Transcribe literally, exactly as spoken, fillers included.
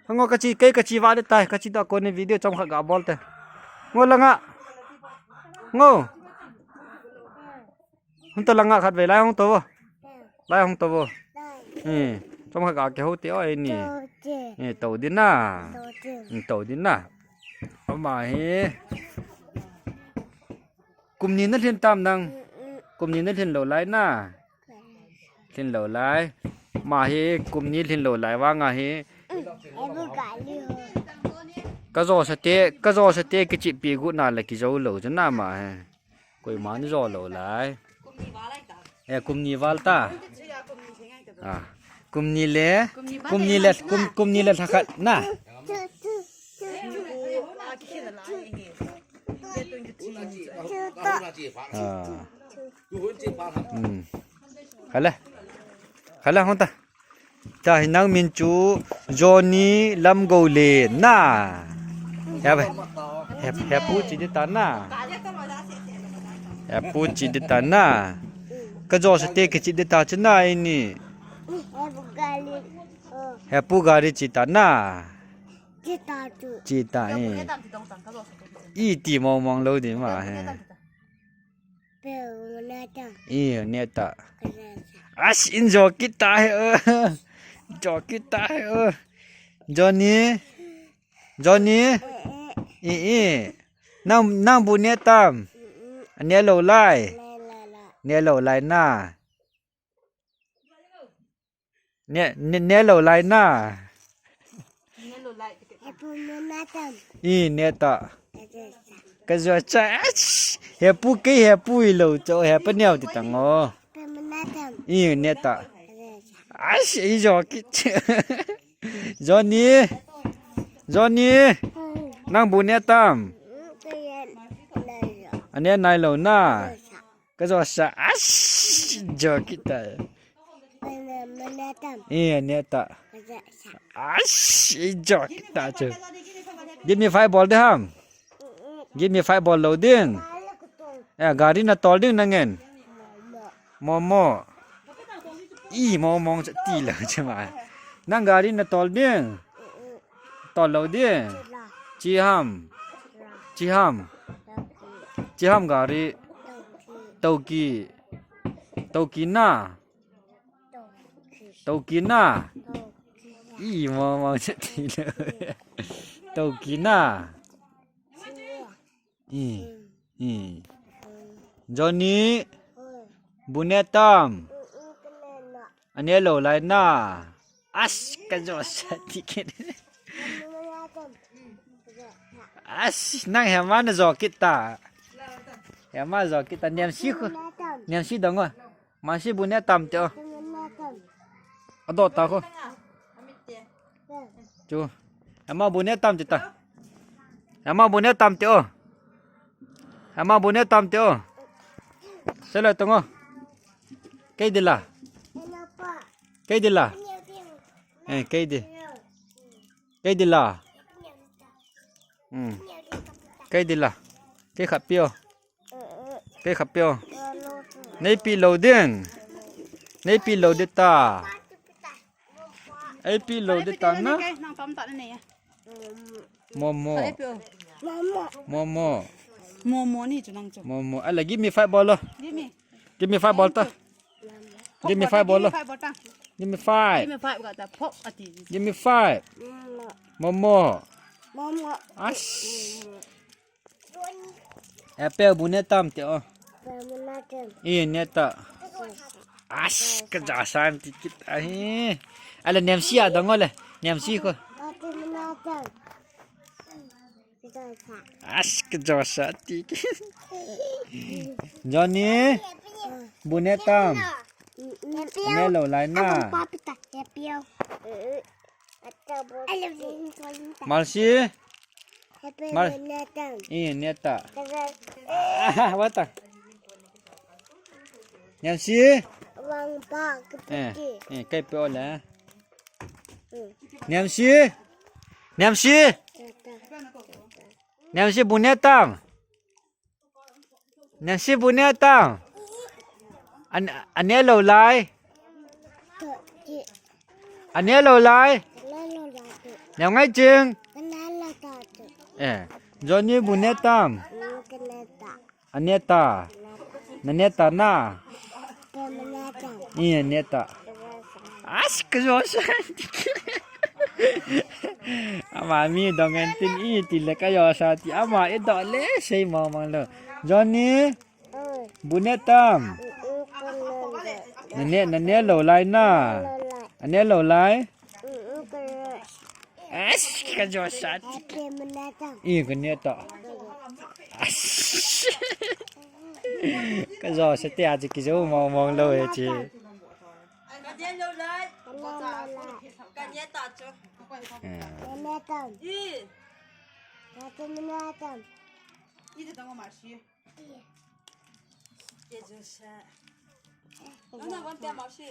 Hango kachi, kei kachi va de tai, kachi ta kone video chomkhat ga bol te. Ngo langa. Ngo. Hung to langa khat vei lai hung to vo. Lai hung to vo. Eh, chomkhat ga ke ho te o ai ni. Eh, to din na. Eh, to din na. Ama hi. Kum ni na lhin tam nang. Kum ni na lhin lou lai na. Lhin lou lai. Ma hi kum ni lhin lou lai vang a hi. Ka jo sa te, ka jo sa te kichi pi gu na le kijo lou chu na ma hi. Koima ni jo lou lai. Eh, kum ni val ta. Ah, kum ni le, kum ni le, kum, kum ni le thakhat na. Ah. Hmm. Khala. Khala hon ta. Ta hi nang min chu Johnny Lamgoulen na. He, he, he pu chi di ta na. He pu chi di ta na. Ka jo sa te kichi di ta chi na ini. He pu gari chi ta na. Chi ta eh. I ti mong mong lou di ma he. Pe, neta. I, neta. As, in jo kita he, eh. Jo kita he, eh. Johnny. Johnny. I, i. Nang, nang bu ne tam. Ne lou lai. Ne lou lai na. Ne, ne, ne lou lai na. I, ne ta. Ka jo cha. He pu kei he pu i lou cho he pa neo ti tang o. I, ne ta. As, i jo ki. Johnny. Johnny. Nang bu ne tam. Ane nai lou na. Ka jo sa, as, jo kita. Iya, ne ta. As, jo kita chu. Give me five bol de ham. Give me five bol lou ding. Eh, gari na tol ding nang en. Momo. I, momo cha ti lou cha ma. Nang gari na tol ding. Tol lou ding. Chi ham. Chi ham. Chi ham gari. Toki. Toki na. Toki na. I, momo cha ti lou. Toki na. I. I. Johnny. Bu ne tam. Ane lou lai na. As, ka jo sa ti ke. As, nang he ma na jo kita. He ma jo kita, niam si khu. Niam si dong o. Ma si bu ne tam te o. Ado ta khu. Chu. He ma bu ne tam te ta. He ma bu ne tam te o. He ma bu ne tam te o. Selo tong o. Kei di la. Kei di la. Eh, kei di. Kei di la. Hmm. Kei di la. Kei khat pi o. Kei khat pi o. Nei pi lou ding. Nei pi lou di ta. Ei pi lou di ta na. Momo. Momo. Momo ni chu nang chu. Momo. Ala, give me five bol lo. Give me. Give me five bol ta. Give me five bol lo. Give me five. Give me five ga ta. Pop ati. Give me five. Momo. Momo. As. Apple bu ne tam te o. I, ne ta. As, ka ja san ti kit ahi. Ala, niam si a dong o le. Niam si khu. As, ka jo sa ti. Johnny. Bu ne tam. Ne lou lai na. Marcy. Mar- I, ne ta. Ah, wa ta. Niam si. Eh, eh, kei pe o le. Niam si. Niam si. Niam si bu ne tam. Niam si bu ne tam. An, ane lou lai. Ane lou lai. Neo ngai ching. Eh, Johnny bu ne tam. Aneta. Naneta na. I aneta. As ka jo sa. Ama mi dong en tin i ti le ka jo sa ti ama i do le sei mo mang lo. Johnny. Bu ne tam. Nane nane lo lai na. Ane lo lai. As ka jo sa ti. I ka ne ta. As. Ka jo sa ti a ti ki jo mo mo lo he ti. Ka ne lo lai. Ka ne ta chu. I. Ka ne ta. I de dang ma shi. Ke jo sa. Nana wan pe ma shi.